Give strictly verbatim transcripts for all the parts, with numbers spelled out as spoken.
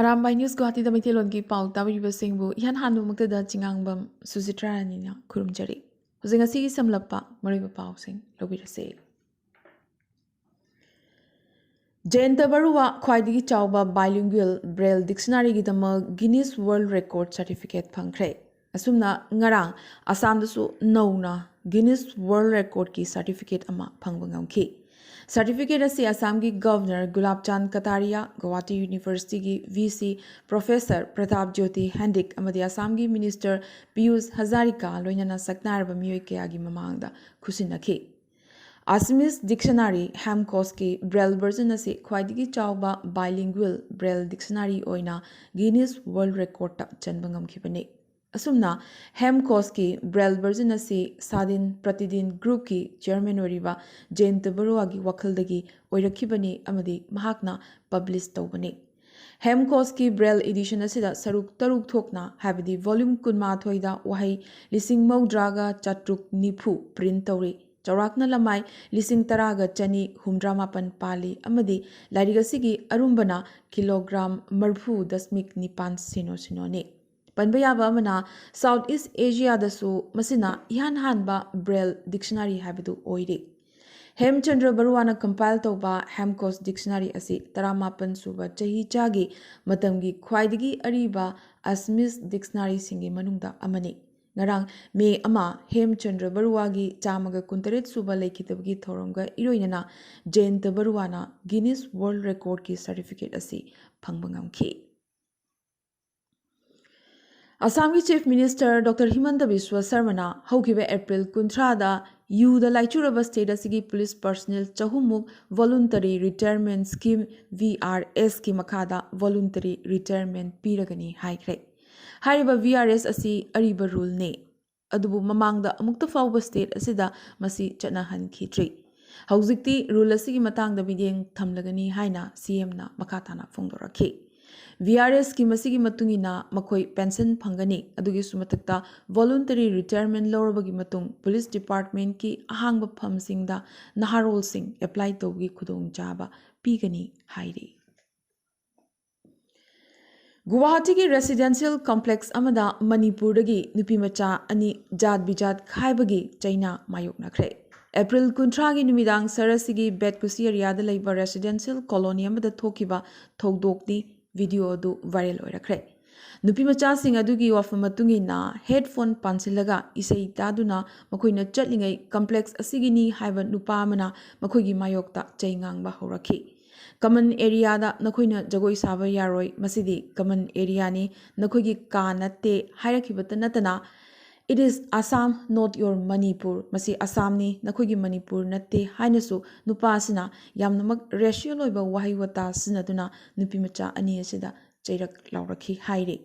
Arambai news ꯒꯨꯋꯥꯍꯥꯇꯤꯗ ꯃꯩꯇꯩꯂꯣꯟꯒꯤ ꯄꯥꯎ ꯇꯥꯕꯤꯔꯤꯕꯁꯤꯡꯕꯨ ꯏꯍꯥꯟ ꯍꯥꯟꯕꯃꯛꯇꯗ ꯆꯤꯉꯥꯡꯕꯝ ꯁꯨꯖꯤꯇ꯭ꯔꯥ ꯔꯥꯅꯤꯅ ꯈꯨꯔꯨꯝꯖꯔꯤ꯫ ꯍꯧꯖꯤꯛ ꯉꯁꯤꯒꯤ ꯁꯝꯂꯞꯄ ꯃꯔꯨꯑꯣꯏꯕ ꯄꯥꯎꯁꯤꯡ ꯂꯧꯕꯤꯔꯁꯦ꯫ ꯖꯌꯟꯇ ꯕꯔꯨꯋꯥ ꯈ꯭ꯋꯥꯏꯗꯒꯤ ꯆꯥꯎꯕ bilingual braille dictionaryꯒꯤꯗꯃꯛ Guinness World Record certificate ꯐꯪꯈ꯭ꯔꯦ꯫ ꯑꯁꯨꯝꯅ ꯉꯔꯥꯡ ꯑꯁꯥꯝꯗꯁꯨ ꯅꯧꯅ Guinness World Recordꯀꯤ certificate ꯑꯃ ꯐꯪꯕ ꯉꯝꯈꯤ꯫ Certificate ꯑꯁꯤ ꯑꯁꯥꯝꯒꯤ Governor ꯒꯨꯂꯥꯕ ꯆꯥꯟꯗ ꯀꯇꯥꯔꯤꯌꯥ, ꯒꯧꯍꯥꯇꯤ Universityꯒꯤ VC Professor ꯄ꯭ꯔꯇꯥꯞ ꯖ꯭ꯌꯣꯇꯤ ꯍꯦꯟꯗꯤꯛ ꯑꯃꯗꯤ ꯑꯁꯥꯝꯒꯤ Minister ꯄꯤꯌꯨꯁ ꯍꯖꯥꯔꯤꯀꯥ ꯂꯣꯏꯅꯅ ꯁꯛꯅꯥꯏꯔꯕ ꯃꯤꯑꯣꯏ ꯀꯌꯥꯒꯤ ꯃꯃꯥꯡꯗ ꯈꯨꯠꯁꯤꯟꯅꯈꯤ꯫ Assamese dictionary ꯍꯦꯝꯀꯣꯁꯀꯤ braille version ꯑꯁꯤ ꯈ꯭ꯋꯥꯏꯗꯒꯤ ꯆꯥꯎꯕ bilingual braille dictionary ꯑꯣꯏꯅ Guinness World Recordꯇ ꯆꯟꯕ ꯉꯝꯈꯤꯕꯅꯤ꯫ ꯑꯁꯨꯝꯅ ꯍꯦꯝꯀꯣꯁꯀꯤ braille version ꯑꯁꯤ ꯁꯥꯗꯤꯟ ꯄ꯭ꯔꯇꯤꯗꯤꯟ groupꯀꯤ chairman ꯑꯣꯏꯔꯤꯕ ꯖꯌꯟꯇ ꯕꯔꯨꯋꯥꯒꯤ ꯋꯥꯈꯜꯗꯒꯤ ꯑꯣꯏꯔꯛꯈꯤꯕꯅꯤ ꯑꯃꯗꯤ ꯃꯍꯥꯛꯅ publish ꯇꯧꯕꯅꯤ꯫ ꯍꯦꯝꯀꯣꯁꯀꯤ braille edition ꯑꯁꯤꯗ ꯁꯔꯨꯛ ꯇꯔꯨꯛ ꯊꯣꯛꯅ, ꯍꯥꯏꯕꯗꯤ volume ꯀꯨꯟꯃꯥꯊꯣꯏꯗ ꯋꯥꯍꯩ ꯂꯤꯁꯤꯡ ꯃꯧꯗ꯭ꯔꯥꯒ ꯆꯥꯇ꯭ꯔꯨꯛ ꯅꯤꯐꯨ print ꯇꯧꯔꯤ꯫ ꯆꯥꯎꯔꯥꯛꯅ ꯂꯃꯥꯏ ꯂꯤꯁꯤꯡ ꯇꯔꯥꯒ ꯆꯅꯤ ꯍꯨꯝꯗ꯭ꯔꯥ ꯃꯥꯄꯟ ꯄꯥꯜꯂꯤ ꯑꯃꯗꯤ ꯂꯥꯏꯔꯤꯛ ꯑꯁꯤꯒꯤ ꯑꯔꯨꯝꯕꯅ kilogram ꯃꯔꯤꯐꯨ ꯗꯁꯃꯤꯛ ꯅꯤꯄꯥꯟ ꯁꯤꯅꯣ ꯁꯤꯅꯣꯅꯤ꯫ ꯄꯟꯕ ꯌꯥꯕ ꯑꯃꯅ, South East Asiaꯗꯁꯨ ꯃꯁꯤꯅ ꯏꯍꯥꯟ ꯍꯥꯟꯕ braille dictionary ꯍꯥꯏꯕꯗꯨ ꯑꯣꯏꯔꯤ꯫ ꯍꯦꯝꯆꯟꯗ꯭ꯔ ꯕꯔꯨꯋꯥꯅ compile ꯇꯧꯕ ꯍꯦꯝꯀꯣꯁ dictionary ꯑꯁꯤ ꯇꯔꯥꯃꯥꯄꯟ ꯁꯨꯕ ꯆꯍꯤꯆꯥꯒꯤ ꯃꯇꯝꯒꯤ ꯈ꯭ꯋꯥꯏꯗꯒꯤ ꯑꯔꯤꯕ Assamese dictionaryꯁꯤꯡꯒꯤ ꯃꯅꯨꯡꯗ ꯑꯃꯅꯤ꯫ ꯉꯔꯥꯡ ꯃꯦ ꯑꯃ, ꯍꯦꯝꯆꯟꯗ꯭ꯔ ꯕꯔꯨꯋꯥꯒꯤ ꯆꯥꯝꯃꯒ ꯀꯨꯟꯇꯔꯦꯠ ꯁꯨꯕ ꯂꯩꯈꯤꯗꯕꯒꯤ ꯊꯧꯔꯝꯒ ꯏꯔꯣꯏꯅꯅ ꯖꯌꯟꯇ ꯕꯔꯨꯋꯥꯅ Guinness World Recordꯀꯤ certificate ꯑꯁꯤ ꯐꯪꯕ ꯉꯝꯈꯤ꯫ ꯑꯁꯥꯝꯒꯤ Chief Minister Doctor ꯍꯤꯃꯟꯇ ꯕꯤꯁ꯭ꯋ ꯁꯔꯃꯅ ꯍꯧꯈꯤꯕ ꯑꯦꯄ꯭ꯔꯤꯜ ꯀꯨꯟꯊ꯭ꯔꯥꯗ ꯌꯨꯗ ꯂꯥꯏꯆꯨꯔꯕ state ꯑꯁꯤꯒꯤ police personnel ꯆꯍꯨꯝꯃꯨꯛ Voluntary Retirement Scheme, VRSꯀꯤ ꯃꯈꯥꯗ voluntary retirement ꯄꯤꯔꯒꯅꯤ ꯍꯥꯏꯈ꯭ꯔꯦ꯫ ꯍꯥꯏꯔꯤꯕ VRS ꯑꯁꯤ ꯑꯔꯤꯕ ruleꯅꯤ, ꯑꯗꯨꯕꯨ ꯃꯃꯥꯡꯗ ꯑꯃꯨꯛꯇ ꯐꯥꯎꯕ state ꯑꯁꯤꯗ ꯃꯁꯤ ꯆꯠꯅꯍꯟꯈꯤꯗ꯭ꯔꯤ꯫ ꯍꯧꯖꯤꯛꯇꯤ rule ꯑꯁꯤꯒꯤ ꯃꯇꯥꯡꯗ ꯃꯤꯠꯌꯦꯡ ꯊꯝꯂꯒꯅꯤ ꯍꯥꯏꯅ CMꯅ ꯃꯈꯥ ꯇꯥꯅ ꯐꯣꯡꯗꯣꯔꯛꯈꯤ꯫ VRSꯀꯤ ꯃꯁꯤꯒꯤ ꯃꯇꯨꯡ ꯏꯟꯅ ꯃꯈꯣꯏ pension ꯐꯪꯒꯅꯤ꯫ ꯑꯗꯨꯒꯤꯁꯨ ꯃꯊꯛꯇ, voluntary retirement ꯂꯧꯔꯕꯒꯤ ꯃꯇꯨꯡ police departmentꯀꯤ ꯑꯍꯥꯡꯕ ꯐꯝꯁꯤꯡꯗ ꯅꯍꯥꯔꯣꯜꯁꯤꯡ apply ꯇꯧꯕꯒꯤ ꯈꯨꯗꯣꯡꯆꯥꯕ ꯄꯤꯒꯅꯤ ꯍꯥꯏꯔꯤ꯫ ꯒꯨꯋꯥꯍꯥꯇꯤꯒꯤ residential complex ꯑꯃꯗ ꯃꯅꯤꯄꯨꯔꯗꯒꯤ ꯅꯨꯄꯤ ꯃꯆꯥ ꯑꯅꯤ ꯖꯥꯠ ꯕꯤꯖꯥꯠ ꯈꯥꯏꯕꯒꯤ ꯆꯩꯅꯥ ꯃꯥꯌꯣꯛꯅꯈ꯭ꯔꯦ꯫ ꯑꯦꯄ꯭ꯔꯤꯜ ꯀꯨꯟꯊ꯭ꯔꯥꯒꯤ ꯅꯨꯃꯤꯗꯥꯡ ꯁꯍꯔ ꯑꯁꯤꯒꯤ ꯕꯦꯠꯀꯨꯁꯤ ꯑꯦꯔꯤꯌꯥꯗ ꯂꯩꯕ residential colony ꯑꯃꯗ ꯊꯣꯛꯈꯤꯕ ꯊꯧꯗꯣꯛꯇꯤ video ꯑꯗꯨ viral ꯑꯣꯏꯔꯛꯈ꯭ꯔꯦ꯫ ꯅꯨꯄꯤ ꯃꯆꯥꯁꯤꯡ ꯑꯗꯨꯒꯤ ꯋꯥꯐꯝ ꯃꯇꯨꯡ ꯏꯟꯅ headphone ꯄꯥꯟꯁꯤꯜꯂꯒ ꯏꯁꯩ ꯇꯥꯗꯨꯅ ꯃꯈꯣꯏꯅ ꯆꯠꯂꯤꯉꯩ complex ꯑꯁꯤꯒꯤꯅꯤ ꯍꯥꯏꯕ ꯅꯨꯄꯥ ꯑꯃꯅ ꯃꯈꯣꯏꯒꯤ ꯃꯥꯌꯣꯛꯇ ꯆꯩ ꯉꯥꯡꯕ ꯍꯧꯔꯛꯈꯤ꯫ Common areaꯗ ꯅꯈꯣꯏꯅ ꯖꯒꯣꯏ ꯁꯥꯕ ꯌꯥꯔꯣꯏ, ꯃꯁꯤꯗꯤ common areaꯅꯤ, ꯅꯈꯣꯏꯒꯤ ꯀꯥ ꯅꯠꯇꯦ ꯍꯥꯏꯔꯛꯈꯤꯕꯇ ꯅꯠꯇꯅ, "It is Assam, not your Manipur, ꯃꯁꯤ ꯑꯁꯥꯝꯅꯤ, ꯅꯈꯣꯏꯒꯤ ꯃꯅꯤꯄꯨꯔ ꯅꯠꯇꯦ" ꯍꯥꯏꯅꯁꯨ ꯅꯨꯄꯥ ꯑꯁꯤꯅ ꯌꯥꯝꯅꯃꯛ racial ꯑꯣꯏꯕ ꯋꯥꯍꯩ ꯋꯥꯇꯥ ꯁꯤꯖꯤꯟꯅꯗꯨꯅ ꯅꯨꯄꯤ ꯃꯆꯥ ꯑꯅꯤ ꯑꯁꯤꯗ ꯆꯩꯔꯛ ꯂꯥꯎꯔꯛꯈꯤ ꯍꯥꯏꯔꯤ꯫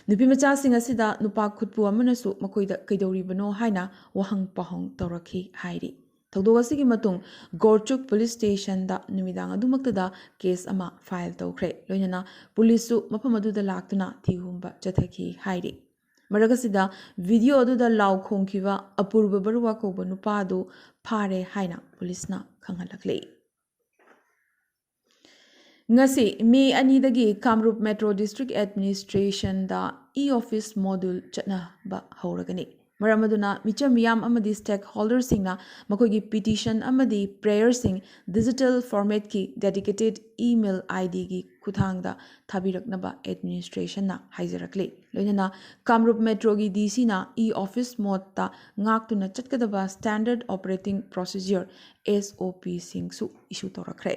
ꯅꯨꯄꯤ ꯃꯆꯥꯁꯤꯡ ꯑꯁꯤꯗ ꯅꯨꯄꯥ ꯈꯨꯠꯄꯨ ꯑꯃꯅꯁꯨ ꯃꯈꯣꯏꯗ "ꯀꯩꯗꯧꯔꯤꯕꯅꯣ?" ꯍꯥꯏꯅ ꯋꯥꯍꯪ ꯄꯥꯎꯍꯪ ꯇꯧꯔꯛꯈꯤ ꯍꯥꯏꯔꯤ꯫ ꯊꯧꯗꯣꯛ ꯑꯁꯤꯒꯤ ꯃꯇꯨꯡ ꯒꯣꯔꯆꯨꯛ police stationꯗ ꯅꯨꯃꯤꯗꯥꯡ ꯑꯗꯨꯃꯛꯇꯗ case ꯑꯃ file ꯇꯧꯈ꯭ꯔꯦ꯫ ꯂꯣꯏꯅꯅ policeꯁꯨ ꯃꯐꯝ ꯑꯗꯨꯗ ꯂꯥꯛꯇꯨꯅ ꯊꯤꯍꯨꯝꯕ ꯆꯠꯊꯈꯤ ꯍꯥꯏꯔꯤ꯫ ꯃꯔꯛ ꯑꯁꯤꯗ video ꯑꯗꯨꯗ ꯂꯥꯎ ꯈꯣꯡꯈꯤꯕ ꯑꯄꯨꯔꯕ ꯕꯔꯨꯋꯥ ꯀꯧꯕ ꯅꯨꯄꯥ ꯑꯗꯨ ꯐꯥꯔꯦ ꯍꯥꯏꯅ policeꯅ ꯈꯪꯍꯜꯂꯛꯂꯤ꯫ ꯉꯁꯤ ꯃꯦ ꯑꯅꯤꯗꯒꯤ ꯀꯥꯃꯔꯨꯞ Metro District Administrationꯗ e-office module ꯆꯠꯅꯕ ꯍꯧꯔꯒꯅꯤ꯫ ꯃꯔꯝ ꯑꯗꯨꯅ ꯃꯤꯆꯝ ꯃꯤꯌꯥꯝ ꯑꯃꯗꯤ stakeholderꯁꯤꯡꯅ ꯃꯈꯣꯏꯒꯤ petition ꯑꯃꯗꯤ prayerꯁꯤꯡ digital formatꯀꯤ dedicated email IDꯒꯤ ꯈꯨꯠꯊꯥꯡꯗ ꯊꯥꯕꯤꯔꯛꯅꯕ administrationꯅ ꯍꯥꯏꯖꯔꯛꯂꯤ꯫ ꯂꯣꯏꯅꯅ ꯀꯥꯃꯔꯨꯞ Metroꯒꯤ DCꯅ e-office modeꯇ ꯉꯥꯛꯇꯨꯅ ꯆꯠꯀꯗꯕ standard operating procedure, SOPꯁꯤꯡꯁꯨ issue ꯇꯧꯔꯛꯈ꯭ꯔꯦ꯫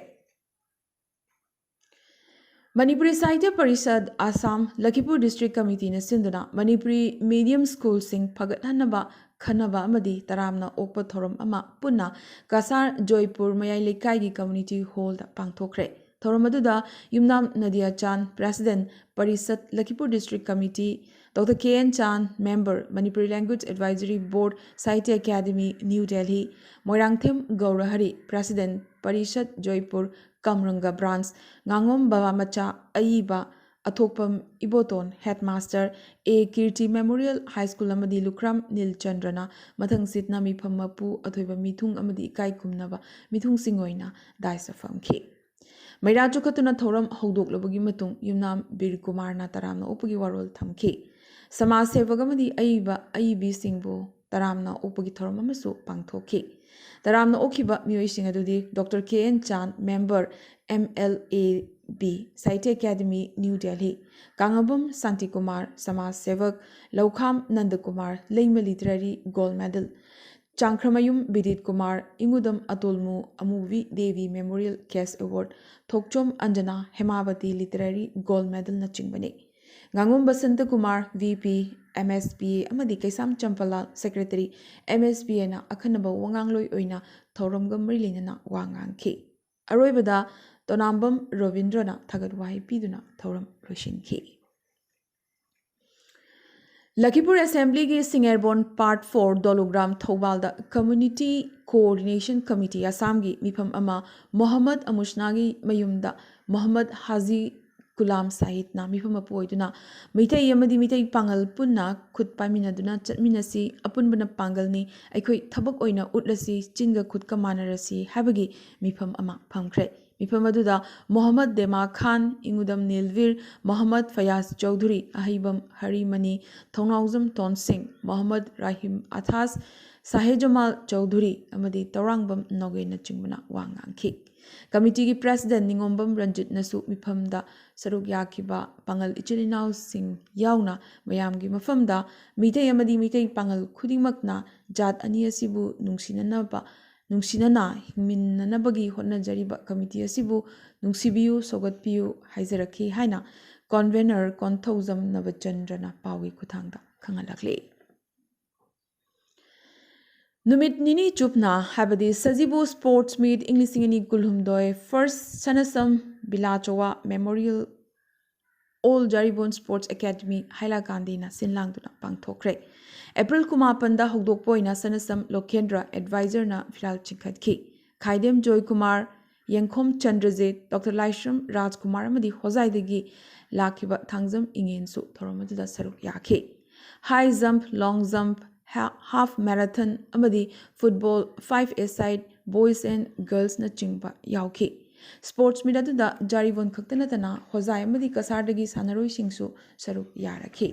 Manipuri ꯁꯥꯍꯤꯇ꯭ꯌ ꯄꯔꯤꯁꯗ ꯑꯁꯥꯝ ꯂꯈꯤꯄꯨꯔ district committeeꯅ ꯁꯤꯟꯗꯨꯅ ꯃꯅꯤꯄꯨꯔꯤ medium schoolꯁꯤꯡ ꯐꯒꯠꯍꯟꯅꯕ ꯈꯟꯅꯕ ꯑꯃꯗꯤ ꯇꯔꯥꯝꯅ ꯑꯣꯛꯄ ꯊꯧꯔꯝ ꯑꯃ ꯄꯨꯟꯅ ꯀꯁꯥꯔ ꯖꯣꯏꯄꯨꯔ ꯃꯌꯥꯏ ꯂꯩꯀꯥꯏꯒꯤ community hallꯗ ꯄꯥꯡꯊꯣꯛꯈ꯭ꯔꯦ꯫ ꯊꯧꯔꯝ ꯑꯗꯨꯗ ꯌꯨꯝꯅꯥꯝ ꯅꯗꯤꯌꯥ ꯆꯥꯟ, President ꯄꯔꯤꯁꯗ ꯂꯈꯤꯄꯨꯔ district committee, Doctor K N Chan, Member, Manipuri Language Advisory Board, Sahitya Academy, New Delhi, Moirangthem ꯒꯧꯔꯍꯔꯤ, President, ꯄꯔꯤꯁꯗ ꯖꯣꯏꯄꯨꯔ ꯀꯝꯔꯪꯒ branch, ꯉꯥꯉꯣꯝ ꯕꯕꯥ ꯃꯆꯥ ꯑꯏꯕ ꯑꯊꯣꯛꯄꯝ Iboton, Headmaster, A Kirti Memorial High School ꯑꯃꯗꯤ ꯂꯨꯈ꯭ꯔꯥꯝ ꯅꯤꯜꯆꯟꯗ꯭ꯔꯅ ꯃꯊꯪꯁꯤꯠꯅ ꯃꯤꯐꯝ ꯃꯄꯨ ꯑꯊꯣꯏꯕ ꯃꯤꯊꯨꯡ ꯑꯃꯗꯤ ꯏꯀꯥꯏ ꯈꯨꯝꯅꯕ ꯃꯤꯊꯨꯡꯁꯤꯡ ꯑꯣꯏꯅ dais ꯐꯝꯈꯤ꯫ ꯃꯩꯔꯥ ꯆꯨꯈꯠꯇꯨꯅ ꯊꯧꯔꯝ ꯍꯧꯗꯣꯛꯂꯕꯒꯤ ꯃꯇꯨꯡ ꯌꯨꯝꯅꯥꯝ ꯕꯤꯔ ꯀꯨꯃꯥꯔꯅ ꯇꯔꯥꯝꯅ ꯑꯣꯛꯄꯒꯤ ꯋꯥꯔꯣꯜ ꯊꯝꯈꯤ꯫ ꯁꯃꯥꯖ ꯁꯦꯕꯛ ꯑꯃꯗꯤ ꯑꯏꯕ ꯑꯏꯕꯤꯁꯤꯡꯕꯨ ꯇꯔꯥꯝꯅ ꯑꯣꯛꯄꯒꯤ ꯊꯧꯔꯝ ꯑꯃꯁꯨ ꯄꯥꯡꯊꯣꯛꯈꯤ꯫ ꯇꯔꯥꯝꯅ ꯑꯣꯛꯈꯤꯕ ꯃꯤꯑꯣꯏꯁꯤꯡ ꯑꯗꯨꯗꯤ ꯗꯣꯛꯇꯔ ꯀꯦ ꯑꯦꯟ ꯆꯥꯟ, member, M L A B, Sahitya academy, new Delhi, Kangabam Shantikumar, ꯁꯃꯥꯖ ꯁꯦꯕꯛ, Loukham Nandakumar, Leima literary gold medal, Changkhramayum Bidit Kumar, Ingudam Atolmu, Amubi Devi memorial cash award, Thokchom Anjana, Hemabati literary gold ꯃꯦꯗꯜꯅꯆꯤꯡꯕꯅꯤ꯫ ꯉꯥꯉꯣꯝ Basanta Kumar, V P, M S P A, ꯑꯃꯗꯤ ꯀꯩꯁꯥꯝ ꯆꯝꯄꯂꯥꯜ, ꯁꯦꯀ꯭ꯔꯦꯇꯔꯤ, ꯑꯦꯝ ꯑꯦꯁ ꯄꯤ ꯑꯦꯅ ꯑꯈꯟꯅꯕ ꯋꯥꯉꯥꯡꯂꯣꯏ ꯑꯣꯏꯅ ꯊꯧꯔꯝꯒ ꯃꯔꯤ ꯂꯩꯅꯅ ꯋꯥ ꯉꯥꯡꯈꯤ꯫ ꯑꯔꯣꯏꯕꯗ ꯇꯣꯅꯥꯝꯕꯝ ꯔꯣꯕꯤꯟꯗ꯭ꯔꯅ ꯊꯥꯒꯠ ꯋꯥꯍꯩ ꯄꯤꯗꯨꯅ ꯊꯧꯔꯝ ꯂꯣꯏꯁꯤꯟꯈꯤ꯫ ꯂꯈꯤꯄꯨꯔ ꯑꯦꯁꯦꯝꯕ꯭ꯂꯤꯒꯤ ꯁꯤꯡꯉꯦꯔꯕꯣꯟ ꯄꯥꯔꯠ ꯐꯣꯔ ꯗꯣꯂꯨꯒ꯭ꯔꯥꯝ ꯊꯧꯕꯥꯜꯗ ꯀꯝꯃ꯭ꯌꯨꯅꯤꯇꯤ ꯀꯣꯑꯣꯔꯗꯤꯅꯦꯁꯟ ꯀꯃꯤꯇꯤ ꯑꯁꯥꯝꯒꯤ ꯃꯤꯐꯝ ꯑꯃ ꯃꯣꯍꯝꯃꯗ ꯑꯃꯨꯁꯅꯥꯒꯤ ꯃꯌꯨꯝꯗ ꯃꯣꯍꯝꯃꯗ ꯍꯥꯖꯤ ꯒꯨꯂꯥꯝ ꯁꯥꯍꯤꯗꯅ ꯃꯤꯐꯝ ꯃꯄꯨ ꯑꯣꯏꯗꯨꯅ ꯃꯤꯇꯩ ꯑꯃꯗꯤ ꯃꯤꯇꯩ ꯄꯥꯉꯜ ꯄꯨꯟꯅ ꯈꯨꯠ ꯄꯥꯏꯃꯤꯟꯅꯗꯨꯅ ꯆꯠꯃꯤꯟꯅꯁꯤ, ꯑꯄꯨꯟꯕꯅ ꯄꯥꯡꯒꯜꯅꯤ, ꯑꯩꯈꯣꯏ ꯊꯕꯛ ꯑꯣꯏꯅ ꯎꯠꯂꯁꯤ, ꯆꯤꯟꯒ ꯈꯨꯠꯀ ꯃꯥꯟꯅꯔꯁꯤ ꯍꯥꯏꯕꯒꯤ ꯃꯤꯐꯝ ꯑꯃ ꯐꯝꯈ꯭ꯔꯦ꯫ ꯃꯤꯐꯝ ꯑꯗꯨꯗ ꯃꯣꯍꯝꯃꯗ ꯗꯦꯃꯥ ꯈꯥꯟ, ꯏꯉꯨꯗꯝ ꯅꯤꯜꯚꯤꯔ, ꯃꯣꯍꯝꯃꯗ ꯐꯌꯥꯖ ꯆꯧꯙꯨꯔꯤ, ꯑꯍꯩꯕꯝ ꯍꯔꯤꯃꯅꯤ, ꯊꯧꯅꯥꯎꯖꯝ ꯇꯣꯟꯁꯤꯡ, ꯃꯣꯍꯝꯃꯗ ꯔꯥꯍꯤꯝ ꯑꯊꯥꯁ, ꯁꯥꯍꯦꯖꯃꯥꯜ ꯆꯧꯙꯨꯔꯤ ꯑꯃꯗꯤ ꯇꯧꯔꯥꯡꯕꯝ ꯅꯣꯒꯦꯟꯅꯆꯤꯡꯕꯅ ꯋꯥ ꯉꯥꯡꯈꯤ꯫ ꯀꯃꯤꯇꯤꯒꯤ ꯄ꯭ꯔꯦꯁꯤꯗꯦꯟꯠ ꯅꯤꯉꯣꯝꯕꯝ ꯔꯟꯖꯤꯠꯅꯁꯨ ꯃꯤꯐꯝꯗ ꯁꯔꯨꯛ ꯌꯥꯈꯤꯕ ꯄꯥꯉꯜ ꯏꯆꯤꯜ ꯏꯅꯥꯎꯁꯤꯡ ꯌꯥꯎꯅ ꯃꯌꯥꯝꯒꯤ ꯃꯐꯝꯗ ꯃꯤꯇꯩ ꯑꯃꯗꯤ ꯃꯤꯇꯩ ꯄꯥꯉꯜ ꯈꯨꯗꯤꯡꯃꯛꯅ ꯖꯥꯠ ꯑꯅꯤ ꯑꯁꯤꯕꯨ ꯅꯨꯡꯁꯤꯅꯅꯕ, ꯅꯨꯡꯁꯤꯅꯅ ꯍꯤꯡꯃꯤꯟꯅꯅꯕꯒꯤ ꯍꯣꯠꯅꯖꯔꯤꯕ ꯀꯃꯤꯇꯤ ꯑꯁꯤꯕꯨ ꯅꯨꯡꯁꯤꯕꯤꯌꯨ, ꯁꯧꯒꯠꯄꯤꯌꯨ ꯍꯥꯏꯖꯔꯛꯈꯤ ꯍꯥꯏꯅ ꯀꯣꯟꯚꯦꯅꯔ ꯀꯣꯟꯊꯧꯖꯝ ꯅꯕꯆꯟꯗ꯭ꯔꯅ ꯄꯥꯎꯒꯤ ꯈꯨꯠꯊꯥꯡꯗ ꯈꯪꯍꯜꯂꯛꯂꯤ꯫ ꯅꯨꯃꯤꯠ ꯅꯤꯅꯤ ꯆꯨꯞꯅ, ꯍꯥꯏꯕꯗꯤ ꯁꯖꯤꯕꯨ ꯁ꯭ꯄꯣꯔꯠꯁ ꯃꯤꯠ ꯏꯪ ꯂꯤꯁꯤꯡ ꯑꯅꯤ ꯀꯨꯟꯍꯨꯝꯗꯣꯏ, ꯐꯥꯔꯁ Sanasam Bilachaowa memorial all Jaribon sports academy ꯍꯥꯏꯂꯥꯀꯥꯟꯗꯤꯅ ꯁꯤꯟ ꯂꯥꯡꯗꯨꯅ ꯄꯥꯡꯊꯣꯛꯈ꯭ꯔꯦ꯫ ꯑꯦꯄ꯭ꯔꯤꯜ ꯀꯨꯟꯃꯥꯄꯟꯗ ꯍꯧꯗꯣꯛꯄ ꯑꯣꯏꯅ ꯁꯅꯁꯝ ꯂꯣꯀꯦꯟꯗ꯭ꯔ ꯑꯦꯗꯚꯥꯏꯖꯔꯅ ꯐꯤꯔꯥꯜ ꯆꯤꯡꯈꯠꯈꯤ꯫ ꯈꯥꯏꯗꯦꯝ ꯖꯣꯏꯀꯨꯃꯥꯔ, ꯌꯦꯡꯈꯣꯝ ꯆꯟꯗ꯭ꯔꯖꯤꯠ, ꯗꯣꯛꯇꯔ ꯂꯥꯏꯁ꯭ꯔꯝ ꯔꯥꯖꯀꯨꯃꯥꯔ ꯑꯃꯗꯤ ꯍꯣꯖꯥꯏꯗꯒꯤ ꯂꯥꯛꯈꯤꯕ ꯊꯥꯡꯖꯝ ꯏꯉꯦꯟꯁꯨ ꯊꯧꯔꯝ ꯑꯗꯨꯗ ꯁꯔꯨꯛ ꯌꯥꯈꯤ꯫ ꯍꯥꯏ ꯖꯝꯞ, ꯂꯣꯡ ꯖꯝꯞ, ꯍꯥ-, ꯍꯥꯐ ꯃꯦꯔꯥꯊꯟ ꯑꯃꯗꯤ football, five a side, boys and ꯒꯔꯜꯁꯅꯆꯤꯡꯕ ꯌꯥꯎꯈꯤ꯫ Sports meet ꯑꯗꯨꯗ ꯖꯥꯔꯤꯕꯣꯟ ꯈꯛꯇ ꯅꯠꯇꯅ ꯍꯣꯖꯥꯏ ꯑꯃꯗꯤ ꯀꯁꯥꯔꯗꯒꯤ ꯁꯥꯟꯅꯔꯣꯏꯁꯤꯡꯁꯨ ꯁꯔꯨꯛ ꯌꯥꯔꯛꯈꯤ꯫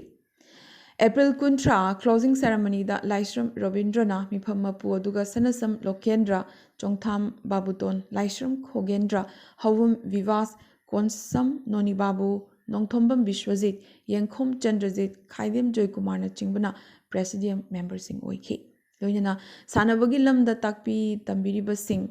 ꯑꯦꯄ꯭ꯔꯤꯜ ꯀꯨꯟꯊ꯭ꯔꯥ closing ceremonyꯗ ꯂꯥꯏꯁ꯭ꯔꯝ ꯔꯣꯕꯤꯟꯗ꯭ꯔꯅ ꯃꯤꯐꯝ ꯃꯄꯨ ꯑꯗꯨꯒ ꯁꯅꯁꯝ ꯂꯣꯀꯦꯟꯗ꯭ꯔ, ꯆꯣꯡꯊꯥꯝ ꯕꯥꯕꯨꯇꯣꯟ, ꯂꯥꯏꯁ꯭ꯔꯝ ꯈꯣꯒꯦꯟꯗ꯭ꯔ, ꯍꯧꯕꯝ ꯕꯤꯕꯥꯁ, ꯀꯣꯟꯁꯝ ꯅꯣꯅꯤ ꯕꯥꯕꯨ, ꯅꯣꯡꯊꯣꯝꯕꯝ ꯕꯤꯁ꯭ꯋꯖꯤꯠ, ꯌꯦꯡꯈꯣꯝ ꯆꯟꯗ꯭ꯔꯖꯤꯠ, ꯈꯥꯏꯗꯦꯝ ꯖꯣꯏꯀꯨꯃꯥꯔꯅꯆꯤꯡꯕꯅ presiding memberꯁꯤꯡ ꯑꯣꯏꯈꯤ꯫ ꯂꯣꯏꯅꯅ ꯁꯥꯟꯅꯕꯒꯤ ꯂꯝꯗ ꯇꯥꯛꯄꯤ ꯇꯝꯕꯤꯔꯤꯕꯁꯤꯡ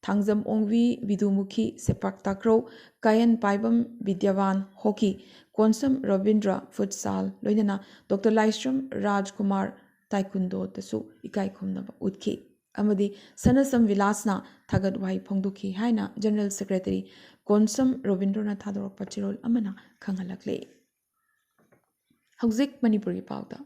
ꯊꯥꯡꯖꯝ ꯑꯣꯡꯕꯤ ꯕꯤꯗꯨꯃꯨꯈꯤ ꯁꯦꯄꯥꯛ ꯇꯥꯀ꯭ꯔꯧ, ꯀꯥꯌꯟ ꯄꯥꯏꯕꯝ ꯕꯤꯗ꯭ꯌꯥꯕꯥꯟ ꯍꯣꯀꯤ, ꯀꯣꯟꯁꯝ ꯔꯕꯤꯟꯗ꯭ꯔ ꯐꯨꯠꯁꯥꯜ, ꯂꯣꯏꯅꯅ ꯗꯣꯛꯇꯔ ꯂꯥꯏꯁ꯭ꯔꯝ ꯔꯥꯖꯀꯨꯃꯥꯔ ꯇꯥꯏꯀꯨꯟꯗꯣꯗꯁꯨ ꯏꯀꯥꯏ ꯈꯨꯝꯅꯕ ꯎꯠꯈꯤ ꯑꯃꯗꯤ ꯁꯅꯁꯝ ꯕꯤꯂꯥꯁꯅ ꯊꯥꯒꯠ ꯋꯥꯍꯩ ꯐꯣꯡꯗꯣꯛꯈꯤ ꯍꯥꯏꯅ General Secretary ꯀꯣꯟꯁꯝ ꯔꯕꯤꯟꯗ꯭ꯔꯅ ꯊꯥꯗꯣꯔꯛꯄ ꯆꯦꯔꯣꯜ ꯑꯃꯅ ꯈꯪꯍꯜꯂꯛꯂꯤ꯫ ꯍꯧꯖꯤꯛ ꯃꯅꯤꯄꯨꯔꯒꯤ ꯄꯥꯎꯗ꯫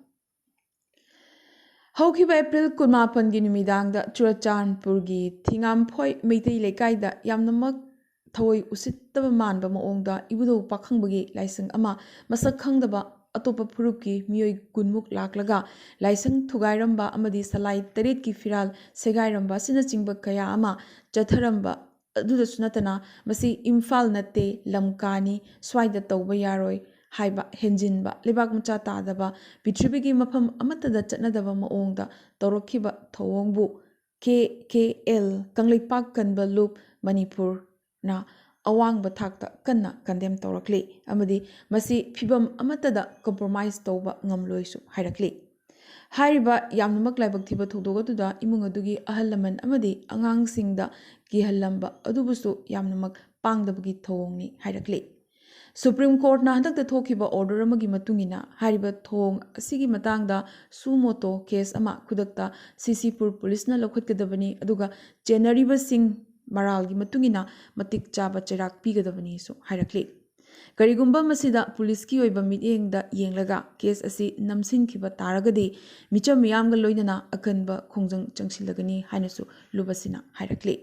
ꯍꯧꯈꯤꯕ ꯑꯦꯄ꯭ꯔꯤꯜ ꯀꯨꯟꯃꯥꯄꯟꯒꯤ ꯅꯨꯃꯤꯗꯥꯡꯗ ꯆꯨꯔꯆꯥꯟꯄꯨꯔꯒꯤ ꯊꯤꯉꯥꯝꯐꯣꯏ ꯃꯩꯇꯩ ꯂꯩꯀꯥꯏꯗ ꯌꯥꯝꯅꯃꯛ ꯊꯑꯣꯏ ꯎꯁꯤꯠꯇꯕ ꯃꯥꯟꯕ ꯃꯑꯣꯡꯗ ꯏꯕꯨꯙꯧ ꯄꯥꯈꯪꯕꯒꯤ ꯂꯥꯏꯁꯪ ꯑꯃ ꯃꯁꯛ ꯈꯪꯗꯕ ꯑꯇꯣꯞꯄ ꯐꯨꯔꯨꯞꯀꯤ ꯃꯤꯑꯣꯏ ꯀꯨꯟꯃꯨꯛ ꯂꯥꯛꯂꯒ ꯂꯥꯏꯁꯪ ꯊꯨꯒꯥꯏꯔꯝꯕ ꯑꯃꯗꯤ ꯁꯂꯥꯏ ꯇꯔꯦꯠꯀꯤ ꯐꯤꯔꯥꯜ ꯁꯦꯒꯥꯏꯔꯝꯕ ꯑꯁꯤꯅꯆꯤꯡꯕ ꯀꯌꯥ ꯑꯃ ꯆꯠꯊꯔꯝꯕ ꯑꯗꯨꯗꯁꯨ ꯅꯠꯇꯅ ꯃꯁꯤ ꯏꯝꯐꯥꯜ ꯅꯠꯇꯦ, ꯂꯝꯀꯥꯅꯤ, ꯁ꯭ꯋꯥꯏꯗ ꯇꯧꯕ ꯌꯥꯔꯣꯏ ꯍꯥꯏꯕ ꯍꯦꯟꯖꯤꯟꯕ, ꯂꯩꯕꯥꯛ ꯃꯆꯥ ꯇꯥꯗꯕ, ꯄ꯭ꯔꯤꯊꯤꯕꯤꯒꯤ ꯃꯐꯝ ꯑꯃꯠꯇꯗ ꯆꯠꯅꯗꯕ ꯃꯑꯣꯡꯗ ꯇꯧꯔꯛꯈꯤꯕ ꯊꯧꯑꯣꯡꯕꯨ ꯀꯦ ꯀꯦ ꯑꯦꯜ, ꯀꯪꯂꯩꯄꯥꯛ ꯀꯟꯕ ꯂꯨꯞ ꯃꯅꯤꯄꯨꯔꯅ ꯑꯋꯥꯡꯕ ꯊꯥꯛꯇ ꯀꯟꯅ condemn ꯇꯧꯔꯛꯂꯤ ꯑꯃꯗꯤ ꯃꯁꯤ ꯐꯤꯚꯝ ꯑꯃꯠꯇꯗ compromise ꯇꯧꯕ ꯉꯝꯂꯣꯏꯁꯨ ꯍꯥꯏꯔꯛꯂꯤ꯫ ꯍꯥꯏꯔꯤꯕ ꯌꯥꯝꯅꯃꯛ ꯂꯥꯏꯕꯛ ꯊꯤꯕ ꯊꯧꯗꯣꯛ ꯑꯗꯨꯗ ꯏꯃꯨꯡ ꯑꯗꯨꯒꯤ ꯑꯍꯜ ꯂꯃꯟ ꯑꯃꯗꯤ ꯑꯉꯥꯡꯁꯤꯡꯗ ꯀꯤꯍꯜꯂꯝꯕ ꯑꯗꯨꯕꯨꯁꯨ ꯌꯥꯝꯅꯃꯛ ꯄꯥꯡꯗꯕꯒꯤ ꯊꯧꯑꯣꯡꯅꯤ ꯍꯥꯏꯔꯛꯂꯤ꯫ Supreme Courtꯅ ꯍꯟꯗꯛꯇ ꯊꯣꯛꯈꯤꯕ order ꯑꯃꯒꯤ ꯃꯇꯨꯡ ꯏꯟꯅ ꯍꯥꯏꯔꯤꯕ ꯊꯧꯑꯣꯡ ꯑꯁꯤꯒꯤ ꯃꯇꯥꯡꯗ suo motu case ꯑꯃ ꯈꯨꯗꯛꯇ ꯁꯤꯁꯤꯄꯨꯔ ꯄꯨꯂꯤꯁꯅ ꯂꯧꯈꯠꯀꯗꯕꯅꯤ, ꯑꯗꯨꯒ ꯆꯦꯟꯅꯔꯤꯕꯁꯤꯡ ꯃꯔꯥꯜꯒꯤ ꯃꯇꯨꯡ ꯏꯟꯅ ꯃꯇꯤꯛ ꯆꯥꯕ ꯆꯩꯔꯥꯛ ꯄꯤꯒꯗꯕꯅꯤꯁꯨ ꯍꯥꯏꯔꯛꯂꯤ꯫ ꯀꯔꯤꯒꯨꯝꯕ ꯃꯁꯤꯗ ꯄꯨꯂꯤꯁꯀꯤ ꯑꯣꯏꯕ ꯃꯤꯠꯌꯦꯡꯗ ꯌꯦꯡꯂꯒ case ꯑꯁꯤ ꯅꯝꯁꯤꯟꯈꯤꯕ ꯇꯥꯔꯒꯗꯤ ꯃꯤꯆꯝ ꯃꯤꯌꯥꯝꯒ ꯂꯣꯏꯅꯅ ꯑꯀꯟꯕ ꯈꯣꯡꯖꯪ ꯆꯪꯁꯤꯜꯂꯒꯅꯤ ꯍꯥꯏꯅꯁꯨ ꯂꯨꯞ ꯑꯁꯤꯅ ꯍꯥꯏꯔꯛꯂꯤ꯫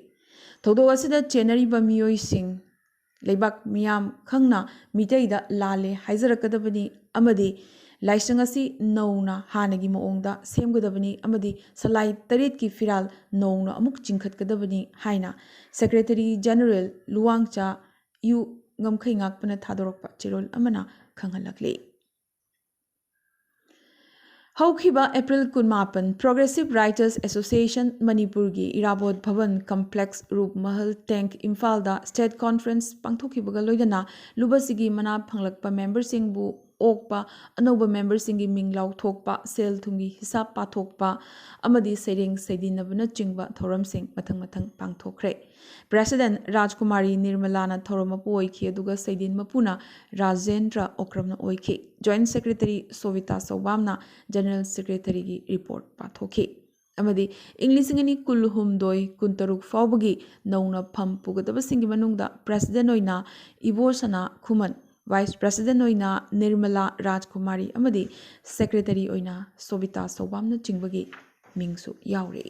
ꯊꯧꯗꯣꯛ ꯑꯁꯤꯗ ꯆꯦꯟꯅꯔꯤꯕ ꯃꯤꯑꯣꯏꯁꯤꯡ ꯂꯩꯕꯥꯛ ꯃꯤꯌꯥꯝ ꯈꯪꯅ ꯃꯤꯇꯩꯗ ꯂꯥꯜꯂꯦ ꯍꯥꯏꯖꯔꯛꯀꯗꯕꯅꯤ ꯑꯃꯗꯤ ꯂꯥꯏꯁꯪ ꯑꯁꯤ ꯅꯧꯅ ꯍꯥꯟꯅꯒꯤ ꯃꯑꯣꯡꯗ ꯁꯦꯝꯒꯗꯕꯅꯤ ꯑꯃꯗꯤ ꯁꯂꯥꯏ ꯇꯔꯦꯠꯀꯤ ꯐꯤꯔꯥꯜ ꯅꯧꯅ ꯑꯃꯨꯛ ꯆꯤꯡꯈꯠꯀꯗꯕꯅꯤ ꯍꯥꯏꯅ Secretary General ꯂꯨꯋꯥꯡꯆꯥ ꯌꯨ ꯉꯝꯈꯩꯉꯥꯛꯄꯅ ꯊꯥꯗꯣꯔꯛꯄ ꯆꯦꯔꯣꯜ ꯑꯃꯅ ꯈꯪꯍꯜꯂꯛꯂꯤ꯫ ꯍꯧꯈꯤꯕ April ꯀꯨꯟꯃꯥꯄꯟ Progressive Writers Association ꯃꯅꯤꯄꯨꯔꯒꯤ ꯏꯔꯥꯕꯣꯠ ꯚꯕꯟ ꯀꯝꯄ꯭ꯂꯦꯛꯁ ꯔꯨꯞ ꯃꯍꯜ ꯇꯦꯡ ꯏꯝꯐꯥꯜꯗ State Conference ꯄꯥꯡꯊꯣꯛꯈꯤꯕꯒ ꯂꯣꯏꯅꯅ ꯂꯨꯕꯁꯤꯒꯤ ꯃꯅꯥ ꯐꯪꯂꯛꯄ ꯃꯦꯝꯕꯔꯁꯤꯡꯕꯨ ꯑꯣꯛꯄ, ꯑꯅꯧꯕ ꯃꯦꯝꯕꯔꯁꯤꯡꯒꯤ ꯃꯤꯡ ꯂꯥꯎꯊꯣꯛꯄ, ꯁꯦꯜ ꯊꯨꯝꯒꯤ ꯍꯤꯁꯥꯞ ꯄꯥꯊꯣꯛꯄ ꯑꯃꯗꯤ ꯁꯩꯔꯦꯡ ꯁꯩꯗꯤꯟꯅꯕꯅꯆꯤꯡꯕ ꯊꯧꯔꯝꯁꯤꯡ ꯃꯊꯪ ꯃꯊꯪ ꯄꯥꯡꯊꯣꯛꯈ꯭ꯔꯦ꯫ President ꯔꯥꯖꯀꯨꯃꯥꯔꯤ ꯅꯤꯔꯃꯂꯥꯅ ꯊꯧꯔꯝ ꯃꯄꯨ ꯑꯣꯏꯈꯤ, ꯑꯗꯨꯒ ꯁꯩꯗꯤꯟ ꯃꯄꯨꯅ ꯔꯥꯖꯦꯟꯗ꯭ꯔ ꯑꯣꯀ꯭ꯔꯝꯅ ꯑꯣꯏꯈꯤ꯫ Joint Secretary ꯁꯣꯕꯤꯇꯥ ꯁꯧꯕꯥꯝꯅ General Secretaryꯒꯤ report ꯄꯥꯊꯣꯛꯈꯤ꯫ ꯑꯃꯗꯤ ꯏꯪ ꯂꯤꯁꯤꯡ ꯑꯅꯤ ꯀꯨꯟꯍꯨꯝꯗꯣꯏ ꯀꯨꯟꯇꯔꯨꯛ ꯐꯥꯎꯕꯒꯤ ꯅꯧꯅ ꯐꯝ ꯄꯨꯒꯗꯕꯁꯤꯡꯒꯤ ꯃꯅꯨꯡꯗ President ꯑꯣꯏꯅ ꯏꯕꯣꯁꯅꯥ ꯈꯨꯃꯟ, Vice President ꯑꯣꯏꯅ ꯅꯤꯔꯃꯂꯥ ꯔꯥꯖꯀꯨꯃꯥꯔꯤ ꯑꯃꯗꯤ Secretary ꯑꯣꯏꯅ ꯁꯣꯕꯤꯇꯥ ꯁꯧꯕꯥꯝꯅꯆꯤꯡꯕꯒꯤ ꯃꯤꯡꯁꯨ ꯌꯥꯎꯔꯤ꯫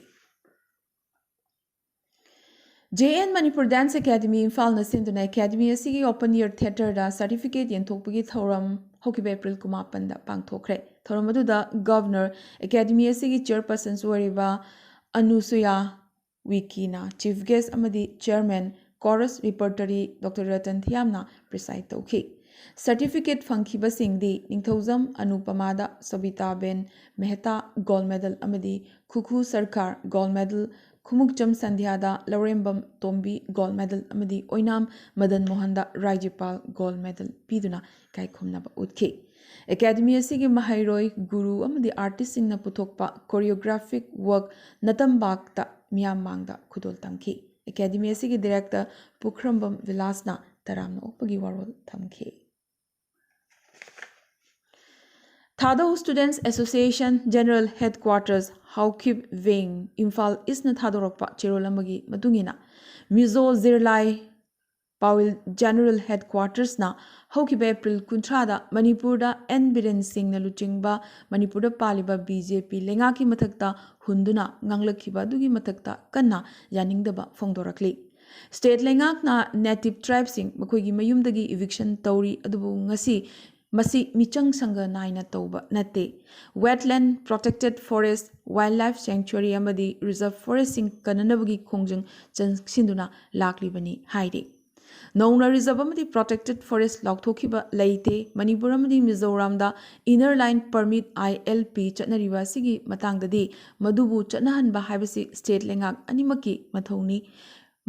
J N Manipur Dance Academy ꯏꯝꯐꯥꯜꯅ ꯁꯤꯟꯗꯨꯅ Academy ꯑꯁꯤꯒꯤ Open Air Theatreꯗ certificate ꯌꯦꯟꯊꯣꯛꯄꯒꯤ ꯊꯧꯔꯝ ꯍꯧꯈꯤꯕ April ꯀꯨꯟꯃꯥꯄꯟꯗ ꯄꯥꯡꯊꯣꯛꯈ꯭ꯔꯦ꯫ ꯊꯧꯔꯝ ꯑꯗꯨꯗ Governor, Academy ꯑꯁꯤꯒꯤ Chairpersons ꯑꯣꯏꯔꯤꯕ ꯑꯅꯨꯁꯨꯌꯥ ꯋꯤꯀꯤꯅ Chief Guest ꯑꯃꯗꯤ Chairman, Chorus Repertory Doctor Ratan ꯊꯤꯌꯥꯝꯅ preside ꯇꯧꯈꯤ꯫ Certificate ꯐꯪꯈꯤꯕꯁꯤꯡꯗꯤ ꯅꯤꯡꯊꯧꯖꯝ ꯑꯅꯨꯄꯃꯥꯗ ꯁꯣꯕꯤꯇꯥꯕꯦꯟ ꯃꯦꯍꯇꯥ Gold Medal ꯑꯃꯗꯤ ꯈꯨꯈꯨ ꯁꯔꯀꯥꯔ Gold Medal, ꯈꯨꯃꯨꯛꯆꯝ ꯁꯟꯙ꯭ꯌꯥꯗ ꯂꯧꯔꯦꯝꯕꯝ ꯇꯣꯝꯕꯤ Gold Medal ꯑꯃꯗꯤ ꯑꯣꯏꯅꯥꯝ ꯃꯗꯟ ꯃꯣꯍꯟꯗ ꯔꯥꯏꯖꯄꯥꯜ Gold Medal ꯄꯤꯗꯨꯅ ꯏꯀꯥꯏꯈꯨꯝꯅꯕ ꯎꯠꯈꯤ꯫ Academy ꯑꯁꯤꯒꯤ ꯃꯍꯩꯔꯣꯏ, ꯒꯨꯔꯨ ꯑꯃꯗꯤ artistꯁꯤꯡꯅ ꯄꯨꯊꯣꯛꯄ choreographic work ꯅꯇꯝꯕꯥꯛꯇ ꯃꯤꯌꯥꯝ ꯃꯥꯡꯗ ꯈꯨꯗꯣꯜ ꯇꯝꯈꯤ꯫ Academy ꯑꯁꯤꯒꯤ Director ꯄꯨꯈ꯭ꯔꯝꯕꯝ ꯕꯤꯂꯥꯁꯅ ꯇꯔꯥꯝꯅ ꯑꯣꯛꯄꯒꯤ ꯋꯥꯔꯣꯜ ꯊꯝꯈꯤ꯫ Thadou Students Association General Headquarters ꯍꯥꯎꯈꯤꯕ ꯋꯤꯡ, ꯏꯝꯐꯥꯜ ꯏꯁꯅ ꯊꯥꯗꯣꯔꯛꯄ ꯆꯦꯔꯣꯜ ꯑꯃꯒꯤ ꯃꯇꯨꯡ ꯏꯟꯅ, ꯃꯤꯖꯣ ꯖꯤꯔꯂꯥꯏ ꯄꯥꯎꯏꯜ General Headquartersꯅ ꯍꯧꯈꯤꯕ April ꯀꯨꯟꯊ꯭ꯔꯥꯗ ꯃꯅꯤꯄꯨꯔꯗ ꯑꯦꯟ ꯕꯤꯔꯦꯟ ꯁꯤꯡꯅ ꯂꯨꯆꯤꯡꯕ ꯃꯅꯤꯄꯨꯔꯗ ꯄꯥꯜꯂꯤꯕ B J P ꯂꯩꯉꯥꯛꯀꯤ ꯃꯊꯛꯇ ꯍꯨꯟꯗꯨꯅ ꯉꯥꯡꯂꯛꯈꯤꯕ ꯑꯗꯨꯒꯤ ꯃꯊꯛꯇ ꯀꯟꯅ ꯌꯥꯅꯤꯡꯗꯕ ꯐꯣꯡꯗꯣꯔꯛꯂꯤ꯫ State ꯂꯩꯉꯥꯛꯅ Native Tribeꯁꯤꯡ ꯃꯈꯣꯏꯒꯤ ꯃꯌꯨꯝꯗꯒꯤ eviction ꯇꯧꯔꯤ, ꯑꯗꯨꯕꯨ ꯉꯁꯤ ꯃꯁꯤ ꯃꯤꯆꯪ ꯁꯪꯒ ꯅꯥꯏꯅ ꯇꯧꯕ ꯅꯠꯇꯦ꯫ Wetland, Protected Forest, Wildlife Sanctuary ꯑꯃꯗꯤ Reserve Forestꯁꯤꯡ ꯀꯟꯅꯅꯕꯒꯤ ꯈꯣꯡꯖꯪ ꯆꯪꯁꯤꯟꯗꯨꯅ ꯂꯥꯛꯂꯤꯕꯅꯤ ꯍꯥꯏꯔꯤ꯫ ꯅꯧꯅ Reserve ꯑꯃꯗꯤ Protected Forest ꯂꯥꯎꯊꯣꯛꯈꯤꯕ ꯂꯩꯇꯦ꯫ ꯃꯅꯤꯄꯨꯔ ꯑꯃꯗꯤ ꯃꯤꯖꯣꯔꯥꯝꯗ Inner Line Permit, I L P, ꯆꯠꯅꯔꯤꯕ ꯑꯁꯤꯒꯤ ꯃꯇꯥꯡꯗꯗꯤ ꯃꯗꯨꯕꯨ ꯆꯠꯅꯍꯟꯕ ꯍꯥꯏꯕꯁꯤ state ꯂꯩꯉꯥꯛ ꯑꯅꯤꯃꯛꯀꯤ ꯃꯊꯧꯅꯤ꯫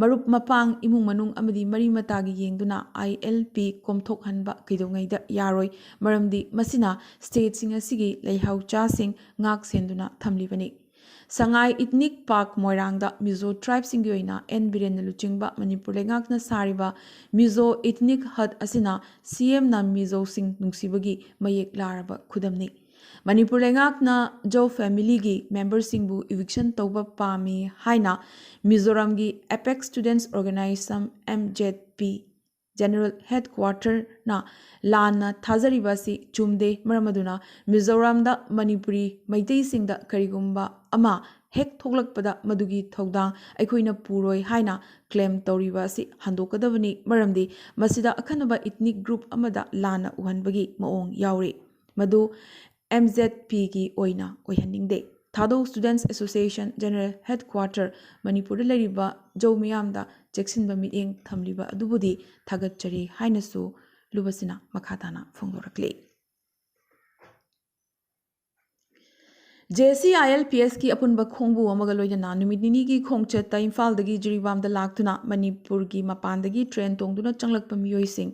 ꯃꯔꯨꯞ ꯃꯄꯥꯡ, ꯏꯃꯨꯡ ꯃꯅꯨꯡ ꯑꯃꯗꯤ ꯃꯔꯤ ꯃꯇꯥꯒꯤ ꯌꯦꯡꯗꯨꯅ I L P ꯀꯣꯝꯊꯣꯛꯍꯟꯕ ꯀꯩꯗꯧꯉꯩꯗ ꯌꯥꯔꯣꯏ, ꯃꯔꯝꯗꯤ ꯃꯁꯤꯅ stateꯁꯤꯡ ꯑꯁꯤꯒꯤ ꯂꯩꯍꯥꯎꯆꯥꯁꯤꯡ ꯉꯥꯛ ꯁꯦꯟꯗꯨꯅ ꯊꯝꯂꯤꯕꯅꯤ꯫ ꯁꯉꯥꯏ Ethnic Park ꯃꯣꯏꯔꯥꯡꯗ Mizo tribeꯁꯤꯡꯒꯤ ꯑꯣꯏꯅ ꯑꯦꯟ ꯕꯤꯔꯦꯟꯅ ꯂꯨꯆꯤꯡꯕ ꯃꯅꯤꯄꯨꯔ ꯂꯩꯉꯥꯛꯅ ꯁꯥꯔꯤꯕ Mizo Ethnic Hut ꯑꯁꯤꯅ C Mꯅ Mizoꯁꯤꯡ ꯅꯨꯡꯁꯤꯕꯒꯤ ꯃꯌꯦꯛ ꯂꯥꯔꯕ ꯈꯨꯗꯝꯅꯤ꯫ ꯃꯅꯤꯄꯨꯔ ꯂꯩꯉꯥꯛꯅ Zo familyꯒꯤ memberꯁꯤꯡꯕꯨ eviction ꯇꯧꯕ ꯄꯥꯝꯃꯤ ꯍꯥꯏꯅ ꯃꯤꯖꯣꯔꯥꯝꯒꯤ Apex Students Organisation, M Z P, General Headquarterꯅ ꯂꯥꯟꯅ ꯊꯥꯖꯔꯤꯕ ꯑꯁꯤ ꯆꯨꯝꯗꯦ꯫ ꯃꯔꯝ ꯑꯗꯨꯅ ꯃꯤꯖꯣꯔꯥꯝꯗ ꯃꯅꯤꯄꯨꯔꯤ ꯃꯩꯇꯩꯁꯤꯡꯗ ꯀꯔꯤꯒꯨꯝꯕ ꯑꯃ ꯍꯦꯛ ꯊꯣꯛꯂꯛꯄꯗ ꯃꯗꯨꯒꯤ ꯊꯧꯗꯥꯡ ꯑꯩꯈꯣꯏꯅ ꯄꯨꯔꯣꯏ ꯍꯥꯏꯅ claim ꯇꯧꯔꯤꯕ ꯑꯁꯤ ꯍꯟꯗꯣꯛꯀꯗꯕꯅꯤ, ꯃꯔꯝꯗꯤ ꯃꯁꯤꯗ ꯑꯈꯟꯅꯕ ethnic group ꯑꯃꯗ ꯂꯥꯟꯅ ꯎꯍꯟꯕꯒꯤ ꯃꯑꯣꯡ ꯌꯥꯎꯔꯤ꯫ ꯃꯗꯨ M Z Pꯒꯤ ꯑꯣꯏꯅ ꯑꯣꯏꯍꯟꯅꯤꯡꯗꯦ꯫ Thadou Students Association General Headquarter ꯃꯅꯤꯄꯨꯔꯗ ꯂꯩꯔꯤꯕ ꯖꯧ ꯃꯤꯌꯥꯝꯗ ꯆꯦꯛꯁꯤꯟꯕ ꯃꯤꯠꯌꯦꯡ ꯊꯝꯂꯤꯕ ꯑꯗꯨꯕꯨꯗꯤ ꯊꯥꯒꯠꯆꯔꯤ ꯍꯥꯏꯅꯁꯨ ꯂꯨꯕꯁꯤꯅ ꯃꯈꯥ ꯇꯥꯅ ꯐꯣꯡꯗꯣꯔꯛꯂꯤ꯫ J C I L P Sꯀꯤ ꯑꯄꯨꯟꯕ ꯈꯣꯡꯕꯨ ꯑꯃꯒ ꯂꯣꯏꯅꯅ ꯅꯨꯃꯤꯠ ꯅꯤꯅꯤꯒꯤ ꯈꯣꯡꯆꯠꯇ ꯏꯝꯐꯥꯜꯗꯒꯤ ꯖꯤꯔꯤꯕꯥꯝꯗ ꯂꯥꯛꯇꯨꯅ ꯃꯅꯤꯄꯨꯔꯒꯤ ꯃꯄꯥꯟꯗꯒꯤ train ꯇꯣꯡꯗꯨꯅ ꯆꯪꯂꯛꯄ ꯃꯤꯑꯣꯏꯁꯤꯡ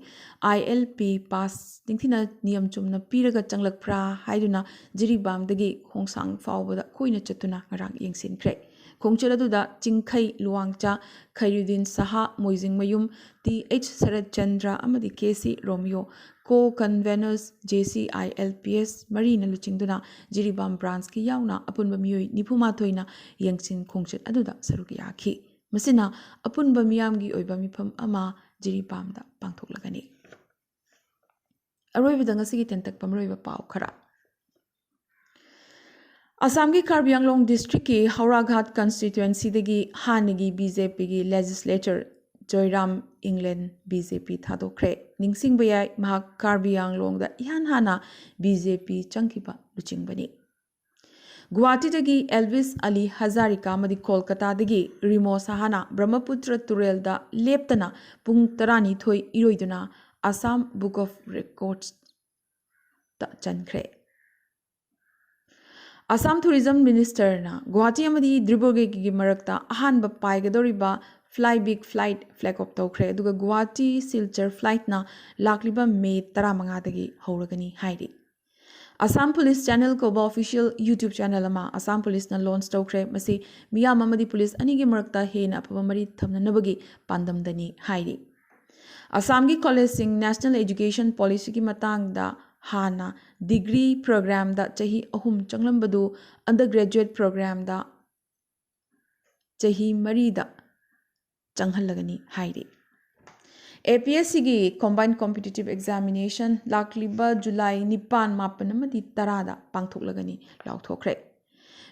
I L P pass ꯅꯤꯡꯊꯤꯅ ꯅꯤꯌꯝ ꯆꯨꯝꯅ ꯄꯤꯔꯒ ꯆꯪꯂꯛꯄ꯭ꯔꯥ ꯍꯥꯏꯗꯨꯅ ꯖꯤꯔꯤꯕꯥꯝꯗꯒꯤ ꯈꯣꯡꯁꯥꯡ ꯐꯥꯎꯕꯗ ꯀꯣꯏꯅ ꯆꯠꯇꯨꯅ ꯉꯔꯥꯡ ꯌꯦꯡꯁꯤꯟꯈ꯭ꯔꯦ꯫ ꯈꯣꯡꯆꯠ ꯑꯗꯨꯗ ꯆꯤꯡꯈꯩ ꯂꯨꯋꯥꯡꯆꯥ, ꯈꯩꯔꯨꯗꯤꯟ ꯁꯍꯥ, ꯃꯣꯏꯖꯤꯡꯃꯌꯨꯝ, T H ꯁꯔꯠꯆꯟꯗ꯭ꯔ ꯑꯃꯗꯤ K C ꯔꯣꯃꯤꯌꯣ, co-conveners J C I L P S ꯃꯔꯤꯅ ꯂꯨꯆꯤꯡꯗꯨꯅ ꯖꯤꯔꯤꯕꯥꯝ branchꯀꯤ ꯌꯥꯎꯅ ꯑꯄꯨꯟꯕ ꯃꯤꯑꯣꯏ ꯅꯤꯐꯨ ꯃꯥꯊꯣꯏꯅ ꯌꯦꯡꯁꯤꯟ ꯈꯣꯡꯆꯠ ꯑꯗꯨꯗ ꯁꯔꯨꯛ ꯌꯥꯈꯤ꯫ ꯃꯁꯤꯅ ꯑꯄꯨꯟꯕ ꯃꯤꯌꯥꯝꯒꯤ ꯑꯣꯏꯕ ꯃꯤꯐꯝ ꯑꯃ ꯖꯤꯔꯤꯕꯥꯝꯗ ꯄꯥꯡꯊꯣꯛꯂꯒꯅꯤ꯫ ꯑꯔꯣꯏꯕꯗ ꯉꯁꯤꯒꯤ ꯇꯦꯟꯇꯛꯄ ꯃꯔꯨꯑꯣꯏꯕ ꯄꯥꯎ ꯈꯔ꯫ ꯑꯁꯥꯝꯒꯤ ꯀꯥꯔꯕꯤ ꯑꯪꯂꯣꯡ districtꯀꯤ ꯍꯧꯔꯥꯘꯥꯠ constituencyꯗꯒꯤ ꯍꯥꯟꯅꯒꯤ B J Pꯒꯤ legislator ꯖꯣꯏꯔꯥꯝ ꯏꯪꯂꯦꯟ ꯕꯤ ꯖꯦ ꯄꯤ ꯊꯥꯗꯣꯛꯈ꯭ꯔꯦ꯫ ꯅꯤꯡꯁꯤꯡꯕ ꯌꯥꯏ, ꯃꯍꯥꯛ ꯀꯥꯔꯕꯤ ꯑꯪꯂꯣꯡꯗ ꯏꯍꯥꯟ ꯍꯥꯟꯅ ꯕꯤ ꯖꯦ ꯄꯤ ꯆꯪꯈꯤꯕ ꯂꯨꯆꯤꯡꯕꯅꯤ꯫ ꯒꯨꯋꯥꯍꯥꯇꯤꯗꯒꯤ ꯑꯦꯜꯚꯤꯁ ꯑꯂꯤ ꯍꯖꯥꯔꯤꯀꯥ ꯑꯃꯗꯤ ꯀꯣꯜꯀꯇꯥꯗꯒꯤ ꯔꯤꯃꯣ ꯁꯍꯥꯅ ꯕ꯭ꯔꯍꯃꯄꯨꯇ꯭ꯔ ꯇꯨꯔꯦꯜꯗ ꯂꯦꯞꯇꯅ ꯄꯨꯡ ꯇꯔꯥꯅꯤꯊꯣꯏ ꯏꯔꯣꯏꯗꯨꯅ ꯑꯁꯥꯝ ꯕꯨꯛ ꯑꯣꯐ ꯔꯦꯀꯣꯔꯗꯁꯇ ꯆꯟꯈ꯭ꯔꯦ꯫ ꯑꯁꯥꯝ ꯇꯨꯔꯤꯖꯝ ꯃꯤꯅꯤꯁꯇꯔꯅ ꯒꯨꯋꯥꯍꯥꯇꯤ ꯑꯃꯗꯤ ꯗꯤꯕ꯭ꯔꯨꯒꯔꯒꯤ ꯃꯔꯛꯇ ꯑꯍꯥꯟꯕ ꯄꯥꯏꯒꯗꯧꯔꯤꯕ fly big flight flag off ꯇꯧꯈ꯭ꯔꯦ꯫ ꯑꯗꯨꯒ ꯒꯨꯋꯥꯍꯥꯇꯤ ꯁꯤꯜꯆꯔ ꯐ꯭ꯂꯥꯏꯠꯅ ꯂꯥꯛꯂꯤꯕ ꯃꯦ ꯇꯔꯥꯃꯉꯥꯗꯒꯤ ꯍꯧꯔꯒꯅꯤ ꯍꯥꯏꯔꯤ꯫ ꯑꯁꯥꯝ ꯄꯨꯂꯤꯁ ꯆꯦꯅꯦꯜ ꯀꯧꯕ ꯑꯣꯐꯤꯁꯤꯌꯦꯜ YouTube ꯆꯦꯅꯦꯜ ꯑꯃ ꯑꯁꯥꯝ ꯄꯨꯂꯤꯁꯅ ꯂꯣꯟꯆ ꯇꯧꯈ꯭ꯔꯦ꯫ ꯃꯁꯤ ꯃꯤꯌꯥꯝ ꯑꯃꯗꯤ ꯄꯨꯂꯤꯁ ꯑꯅꯤꯒꯤ ꯃꯔꯛꯇ ꯍꯦꯟꯅ ꯑꯐꯕ ꯃꯔꯤ ꯊꯝꯅꯅꯕꯒꯤ ꯄꯥꯟꯗꯝꯗꯅꯤ ꯍꯥꯏꯔꯤ꯫ ꯑꯁꯥꯝꯒꯤ ꯀꯣꯂꯦꯖꯁꯤꯡ ꯅꯦꯁꯅꯦꯜ ꯑꯦꯖꯨꯀꯦꯁꯟ ꯄꯣꯂꯤꯁꯤꯒꯤ ꯃꯇꯥꯡꯗ ꯍꯥꯟꯅ ꯗꯤꯒ꯭ꯔꯤ ꯄ꯭ꯔꯣꯒ꯭ꯔꯥꯝꯗ ꯆꯍꯤ ꯑꯍꯨꯝ ꯆꯪꯂꯝꯕꯗꯨ ꯑꯟꯗꯔ ꯒ꯭ꯔꯦꯖꯨꯑꯦꯠ ꯄ꯭ꯔꯣꯒ꯭ꯔꯥꯝꯗ ꯆꯍꯤ ꯃꯔꯤꯗ ꯆꯪꯍꯜꯂꯒꯅꯤ ꯍꯥꯏꯔꯤ꯫ ꯑꯦ ꯄꯤ ꯑꯦꯁ ꯁꯤꯒꯤ ꯀꯣꯝꯕꯥꯏꯟ ꯀꯣꯝꯄꯤꯇꯤꯇꯤꯚ ꯑꯦꯛꯖꯥꯃꯤꯅꯦꯁꯟ ꯂꯥꯛꯂꯤꯕ ꯖꯨꯂꯥꯏ ꯅꯤꯄꯥꯟ, ꯃꯥꯄꯟ ꯑꯃꯗꯤ ꯇꯔꯥꯗ ꯄꯥꯡꯊꯣꯛꯂꯒꯅꯤ ꯂꯥꯎꯊꯣꯛꯈ꯭ꯔꯦ꯫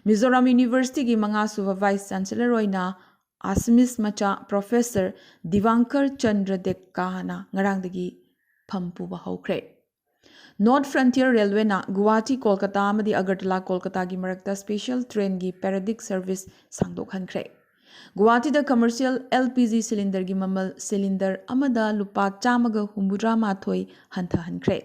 ꯃꯤꯖꯣꯔꯥꯝ ꯌꯨꯅꯤꯚꯔꯁꯤꯇꯤꯒꯤ ꯃꯉꯥꯁꯨꯕ ꯚꯥꯏꯁ ꯆꯥꯟꯁꯦꯂꯔ ꯑꯣꯏꯅ ꯑꯁꯥꯃꯤꯁ ꯃꯆꯥ ꯄ꯭ꯔꯣꯐꯦꯁꯔ ꯗꯤꯕꯥꯡꯀꯔ ꯆꯟꯗ꯭ꯔ ꯗꯦꯛꯀꯥꯅ ꯉꯔꯥꯡꯗꯒꯤ ꯐꯝ ꯄꯨꯕ ꯍꯧꯈ꯭ꯔꯦ꯫ ꯅꯣꯔꯠ ꯐ꯭ꯔꯟꯇꯤꯌꯔ ꯔꯦꯜꯋꯦꯅ ꯒꯨꯋꯥꯍꯥꯇꯤ ꯀꯣꯜꯀꯇꯥ ꯑꯃꯗꯤ ꯑꯒꯔꯇꯂꯥ ꯀꯣꯜꯀꯇꯥꯒꯤ ꯃꯔꯛꯇ ꯁ꯭ꯄꯦꯁꯤꯌꯦꯜ ꯇ꯭ꯔꯦꯟꯒꯤ ꯄꯦꯔꯤꯌꯣꯗꯤꯛ ꯁꯔꯚꯤꯁ ꯁꯥꯡꯗꯣꯛꯍꯟꯈ꯭ꯔꯦ꯫ ꯒꯨꯋꯥꯍꯥꯇꯤꯗ ꯀꯃꯔꯁꯤꯌꯦꯜ ꯑꯦꯜ ꯄꯤ ꯖꯤ ꯁꯤꯂꯤꯟꯗꯔꯒꯤ ꯃꯃꯜ ꯁꯤꯂꯤꯟꯗꯔ ꯑꯃꯗ ꯂꯨꯄꯥ ꯆꯥꯝꯃꯒ ꯍꯨꯝꯐꯨꯇꯔꯥ ꯃꯥꯊꯣꯏ ꯍꯟꯊꯍꯟꯈ꯭ꯔꯦ꯫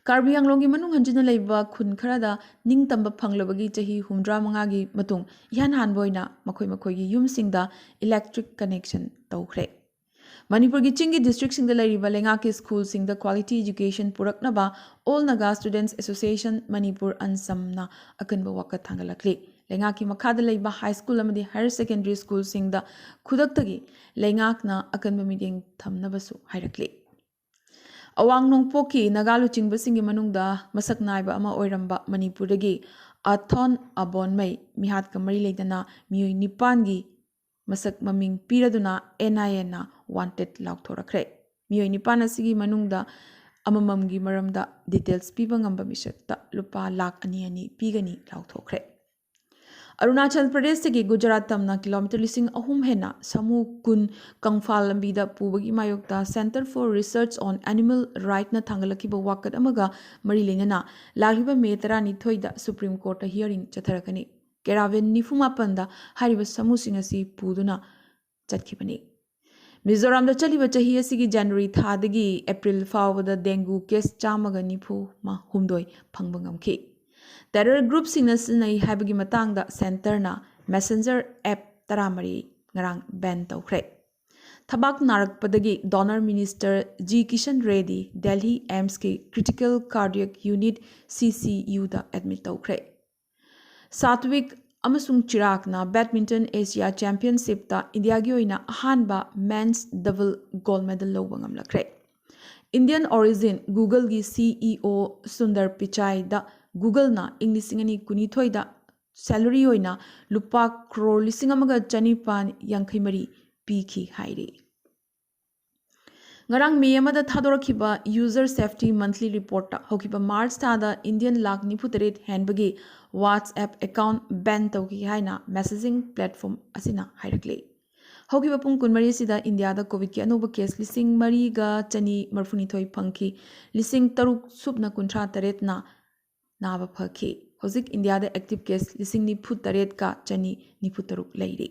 ꯀꯥꯔꯕꯤ ꯑꯪꯂꯣꯡꯒꯤ ꯃꯅꯨꯡ ꯍꯟꯖꯤꯟꯅ ꯂꯩꯕ ꯈꯨꯟ ꯈꯔꯗ ꯅꯤꯡꯇꯝꯕ ꯐꯪꯂꯕꯒꯤ ꯆꯍꯤ ꯍꯨꯝꯐꯨꯇꯔꯥ ꯃꯉꯥꯒꯤ ꯃꯇꯨꯡ ꯏꯍꯥꯟ ꯍꯥꯟꯕ ꯑꯣꯏꯅ ꯃꯈꯣꯏ ꯃꯈꯣꯏꯒꯤ ꯌꯨꯝꯁꯤꯡꯗ ꯏꯂꯦꯛꯇ꯭ꯔꯤꯛ ꯀꯅꯦꯛꯁꯟ ꯇꯧꯈ꯭ꯔꯦ꯫ ꯃꯅꯤꯄꯨꯔꯒꯤ ꯆꯤꯡꯒꯤ ꯗꯤꯁꯇ꯭ꯔꯤꯛꯁꯤꯡꯗ ꯂꯩꯔꯤꯕ ꯂꯩꯉꯥꯛꯀꯤ ꯁ꯭ꯀꯨꯜꯁꯤꯡꯗ ꯀ꯭ꯋꯥꯂꯤꯇꯤ ꯑꯦꯖꯨꯀꯦꯁꯟ ꯄꯨꯔꯛꯅꯕ All Naga Students Association Manipur, ꯑꯟꯁꯝꯅ ꯑꯀꯟꯕ ꯋꯥꯀꯠ ꯊꯥꯡꯒꯠꯂꯛꯂꯤ꯫ ꯂꯩꯉꯥꯛꯀꯤ ꯃꯈꯥꯗ ꯂꯩꯕ ꯍꯥꯏ ꯁ꯭ꯀꯨꯜ ꯑꯃꯗꯤ ꯍꯥꯌꯔ ꯁꯦꯀꯦꯟꯗꯔꯤ ꯁ꯭ꯀꯨꯜꯁꯤꯡꯗ ꯈꯨꯗꯛꯇꯒꯤ ꯂꯩꯉꯥꯛꯅ ꯑꯀꯟꯕ ꯃꯤꯠꯌꯦꯡ ꯊꯝꯅꯕꯁꯨ ꯍꯥꯏꯔꯛꯂꯤ꯫ ꯑꯋꯥꯡ ꯅꯣꯡꯄꯣꯛꯀꯤ ꯅꯥꯒꯥ ꯂꯨꯆꯤꯡꯕꯁꯤꯡꯒꯤ ꯃꯅꯨꯡꯗ ꯃꯁꯛ ꯅꯥꯏꯕ ꯑꯃ ꯑꯣꯏꯔꯝꯕ ꯃꯅꯤꯄꯨꯔꯗꯒꯤ ꯑꯊꯣꯟ ꯑꯕꯣꯟꯃꯩ ꯃꯤꯍꯥꯠꯀ ꯃꯔꯤ ꯂꯩꯅꯅ ꯃꯤꯑꯣꯏ ꯅꯤꯄꯥꯟꯒꯤ ꯃꯁꯛ ꯃꯃꯤꯡ ꯄꯤꯔꯗꯨꯅ ꯑꯦꯟ ꯑꯥꯏ ꯑꯦꯅ ꯋꯥꯟꯇꯦꯗ ꯂꯥꯎꯊꯣꯔꯛꯈ꯭ꯔꯦ꯫ ꯃꯤꯑꯣꯏ ꯅꯤꯄꯥꯟ ꯑꯁꯤꯒꯤ ꯃꯅꯨꯡꯗ ꯑꯃꯃꯝꯒꯤ ꯃꯔꯝꯗ ꯗꯤꯇꯦꯜꯁ ꯄꯤꯕ ꯉꯝꯕ ꯃꯤꯁꯛꯇ ꯂꯨꯄꯥ ꯂꯥꯈ ꯑꯅꯤ ꯑꯅꯤ ꯄꯤꯒꯅꯤ ꯂꯥꯎꯊꯣꯛꯈ꯭ꯔꯦ꯫ ꯑꯔꯨꯅꯥꯆꯜ ꯄ꯭ꯔꯗꯦꯁꯇꯒꯤ ꯒꯨꯖꯔꯥꯠ ꯇꯝꯅ ꯀꯤꯂꯣꯃꯤꯇꯔ ꯂꯤꯁꯤꯡ ꯑꯍꯨꯝ ꯍꯦꯟꯅ ꯁꯥꯃꯨ ꯀꯨꯟ ꯀꯪꯐꯥꯜ ꯂꯝꯕꯤꯗ ꯄꯨꯕꯒꯤ ꯃꯥꯌꯣꯛꯇ Center for Research on Animal Rightꯅ ꯊꯥꯡꯒꯠꯂꯛꯈꯤꯕ ꯋꯥꯀꯠ ꯑꯃꯒ ꯃꯔꯤ ꯂꯩꯅꯅ ꯂꯥꯛꯂꯤꯕ ꯃꯦ ꯇꯔꯥꯅꯤꯊꯣꯏꯗ ꯁꯨꯄ꯭ꯔꯤꯝ ꯀꯣꯔꯠꯇ ꯍꯤꯌꯔꯤꯡ ꯆꯠꯊꯔꯛꯀꯅꯤ꯫ ꯀꯦꯔꯥꯚꯦꯟ ꯅꯤꯐꯨ ꯃꯥꯄꯟꯗ ꯍꯥꯏꯔꯤꯕ ꯁꯥꯃꯨꯁꯤꯡ ꯑꯁꯤ ꯄꯨꯗꯨꯅ ꯆꯠꯈꯤꯕꯅꯤ꯫ ꯃꯤꯖꯣꯔꯥꯝꯗ ꯆꯠꯂꯤꯕ ꯆꯍꯤ ꯑꯁꯤꯒꯤ ꯖꯅꯋꯥꯔꯤ ꯊꯥꯗꯒꯤ ꯑꯦꯄ꯭ꯔꯤꯜ ꯐꯥꯎꯕꯗ ꯗꯦꯡꯒꯨ ꯀꯦꯁ ꯆꯥꯝꯃꯒ ꯅꯤꯐꯨ ꯍꯨꯝꯗꯣꯏ ꯐꯪꯕ ꯉꯝꯈꯤ꯫ ꯇꯦꯔꯔ ꯒ꯭ꯔꯨꯞꯁꯤꯡꯅ ꯁꯤꯖꯤꯟꯅꯩ ꯍꯥꯏꯕꯒꯤ ꯃꯇꯥꯡꯗ ꯁꯦꯟꯇꯔꯅ ꯃꯦꯁꯦꯟꯖꯔ ꯑꯦꯞ ꯇꯔꯥꯃꯔꯤ ꯉꯔꯥꯡ ꯕꯦꯟ ꯇꯧꯈ꯭ꯔꯦ꯫ ꯊꯕꯥꯛ ꯅꯥꯔꯛꯄꯗꯒꯤ DoNER minister G Kishan Reddy Delhi ꯑꯦꯝꯁꯀꯤ critical cardiac unit C C ꯌꯨꯗ ꯑꯦꯗꯃꯤꯠ ꯇꯧꯈ꯭ꯔꯦ꯫ ꯁꯥꯇ꯭ꯋꯤꯛ ꯑꯃꯁꯨꯡ ꯆꯤꯔꯥꯒꯅ ꯕꯦꯗꯃꯤꯟꯇꯟ ꯑꯦꯁꯤꯌꯥ ꯆꯦꯝꯄꯤꯌꯟꯁꯤꯞꯇ ꯏꯟꯗꯤꯌꯥꯒꯤ ꯑꯣꯏꯅ ꯑꯍꯥꯟꯕ ꯃꯦꯟꯁ ꯗꯕꯜ ꯒꯣꯜ ꯃꯦꯗꯜ ꯂꯧꯕ ꯉꯝꯂꯛꯈ꯭ꯔꯦ꯫ ꯏꯟꯗꯤꯌꯟ ꯑꯣꯔꯤꯖꯤꯟ ꯒꯨꯒꯜꯒꯤ ꯁꯤ ꯏ ꯑꯣ ꯁꯨꯟꯗꯔ ꯄꯤꯆꯥꯏꯗ ꯒꯨꯒꯜꯅ ꯏꯪ ꯂꯤꯁꯤꯡ ꯑꯅꯤ ꯀꯨꯟꯅꯤꯊꯣꯏꯗ ꯁꯦꯂꯔꯤ ꯑꯣꯏꯅ ꯂꯨꯄꯥ ꯀ꯭ꯔꯣꯔ ꯂꯤꯁꯤꯡ ꯑꯃꯒ ꯆꯅꯤꯄꯥꯟ ꯌꯥꯡꯈꯩ ꯃꯔꯤ ꯄꯤꯈꯤ ꯍꯥꯏꯔꯤ꯫ ꯉꯔꯥꯡ ꯃꯦ ꯑꯃꯗ ꯊꯥꯗꯣꯔꯛꯈꯤꯕ User Safety Monthly Reportꯇ ꯍꯧꯈꯤꯕ ꯃꯥꯔꯆ ꯊꯥꯗ ꯏꯟꯗꯤꯌꯟ ꯂꯥꯈ ꯅꯤꯐꯨ ꯇꯔꯦꯠ ꯍꯦꯟꯕꯒꯤ WhatsApp ꯑꯦꯀꯥꯎꯟ ꯕꯦꯟ ꯇꯧꯈꯤ ꯍꯥꯏꯅ ꯃꯦꯁꯦꯖꯤꯡ ꯄ꯭ꯂꯦꯠꯐꯣꯝ ꯑꯁꯤꯅ ꯍꯥꯏꯔꯛꯂꯤ꯫ ꯍꯧꯈꯤꯕ ꯄꯨꯡ ꯀꯨꯟꯃꯔꯤ ꯑꯁꯤꯗ ꯏꯟꯗꯤꯌꯥꯗ ꯀꯣꯚꯤꯗꯀꯤ ꯑꯅꯧꯕ ꯀꯦꯁ ꯂꯤꯁꯤꯡ ꯃꯔꯤꯒ ꯆꯅꯤ ꯃꯔꯤꯐꯨꯅꯤꯊꯣꯏ ꯐꯪꯈꯤ, ꯂꯤꯁꯤꯡ ꯇꯔꯨꯛ ꯁꯨꯞꯅ ꯀꯨꯟꯊ꯭ꯔꯥ ꯇꯔꯦꯠꯅ ꯅꯥꯕ ꯐꯈꯤ꯫ ꯍꯧꯖꯤꯛ ꯏꯟꯗꯤꯌꯥꯗ ꯑꯦꯛꯇꯤꯚ ꯀꯦꯁ ꯂꯤꯁꯤꯡ ꯅꯤꯐꯨ ꯇꯔꯦꯠꯀ ꯆꯅꯤ ꯅꯤꯐꯨ ꯇꯔꯨꯛ ꯂꯩꯔꯤ꯫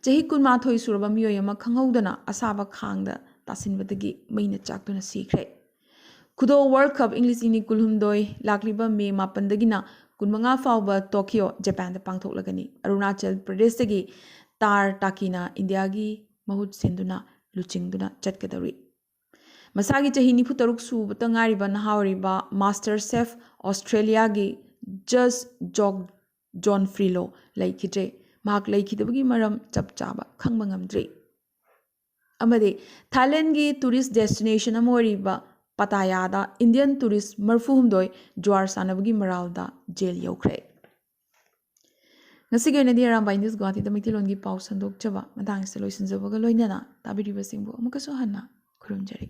ꯆꯍꯤ ꯀꯨꯟꯃꯥꯊꯣꯏ ꯁꯨꯔꯕ ꯃꯤꯑꯣꯏ ꯑꯃ ꯈꯪꯍꯧꯗꯅ ꯑꯁꯥꯕ ꯈꯥꯡꯗ ꯇꯥꯁꯤꯟꯕꯗꯒꯤ ꯃꯩꯅ ꯆꯥꯛꯇꯨꯅ ꯁꯤꯈ꯭ꯔꯦ꯫ ꯈꯨꯗꯣ ꯋꯥꯔꯜ ꯀꯞ ꯏꯪ ꯂꯤꯁꯤꯡ ꯑꯅꯤ ꯀꯨꯟꯍꯨꯝꯗꯣꯏ ꯂꯥꯛꯂꯤꯕ ꯃꯦ ꯃꯥꯄꯟꯗꯒꯤꯅ ꯀꯨꯟꯃꯉꯥ ꯐꯥꯎꯕ ꯇꯣꯀꯤꯌꯣ, ꯖꯄꯥꯟꯗ ꯄꯥꯡꯊꯣꯛꯂꯒꯅꯤ꯫ ꯑꯔꯨꯅꯥꯆꯜ ꯄ꯭ꯔꯗꯦꯁꯇꯒꯤ ꯇꯥꯔ ꯇꯥꯀꯤꯅ ꯏꯟꯗꯤꯌꯥꯒꯤ ꯃꯍꯨꯠ ꯁꯤꯟꯗꯨꯅ ꯂꯨꯆꯤꯡꯗꯨꯅ ꯆꯠꯀꯗꯧꯔꯤ꯫ ꯃꯁꯥꯒꯤ ꯆꯍꯤ ꯅꯤꯐꯨ ꯇꯔꯨꯛ ꯁꯨꯕꯇ ꯉꯥꯏꯔꯤꯕ ꯅꯍꯥ ꯑꯣꯏꯔꯤꯕ ꯃꯥꯁꯇꯔ ꯁꯦꯐ ꯑꯣꯁꯇ꯭ꯔꯦꯂꯤꯌꯥꯒꯤ ꯖꯁ ꯖꯣꯛ ꯖꯣꯟ ꯐ꯭ꯔꯤꯂꯣ ꯂꯩꯈꯤꯗ꯭ꯔꯦ꯫ ꯃꯍꯥꯛ ꯂꯩꯈꯤꯗꯕꯒꯤ ꯃꯔꯝ ꯆꯞ ꯆꯥꯕ ꯈꯪꯕ ꯉꯝꯗ꯭ꯔꯤ꯫ ꯑꯃꯗꯤ ꯊꯥꯏꯂꯦꯟꯒꯤ ꯇꯨꯔꯤꯁ ꯗꯦꯁꯇꯤꯅꯦꯁꯟ ꯑꯃ ꯑꯣꯏꯔꯤꯕ ꯄꯇꯥꯌꯥꯗ ꯏꯟꯗꯤꯌꯟ ꯇꯨꯔꯤꯁ ꯃꯔꯤꯐꯨ ꯍꯨꯝꯗꯣꯏ ꯖꯨꯋꯥꯔ ꯁꯥꯟꯅꯕꯒꯤ ꯃꯔꯥꯜꯗ ꯖꯦꯜ ꯌꯧꯈ꯭ꯔꯦ꯫ ꯉꯁꯤꯒꯤ ꯑꯣꯏꯅꯗꯤ ꯑꯔꯥꯝꯕꯥꯏ ꯅ꯭ꯌꯨꯁ ꯒꯨꯋꯥꯍꯥꯇꯤꯗ ꯃꯩꯇꯩꯂꯣꯟꯒꯤ ꯄꯥꯎ ꯁꯟꯗꯣꯛꯆꯕ ꯃꯇꯥꯡ ꯑꯁꯤꯗ ꯂꯣꯏꯁꯤꯟꯖꯕꯒ ꯂꯣꯏꯅꯅ ꯇꯥꯕꯤꯔꯤꯕꯁꯤꯡꯕꯨ ꯑꯃꯨꯛꯀꯁꯨ ꯍꯟꯅ ꯈꯨꯔꯨꯝꯖꯔꯤ꯫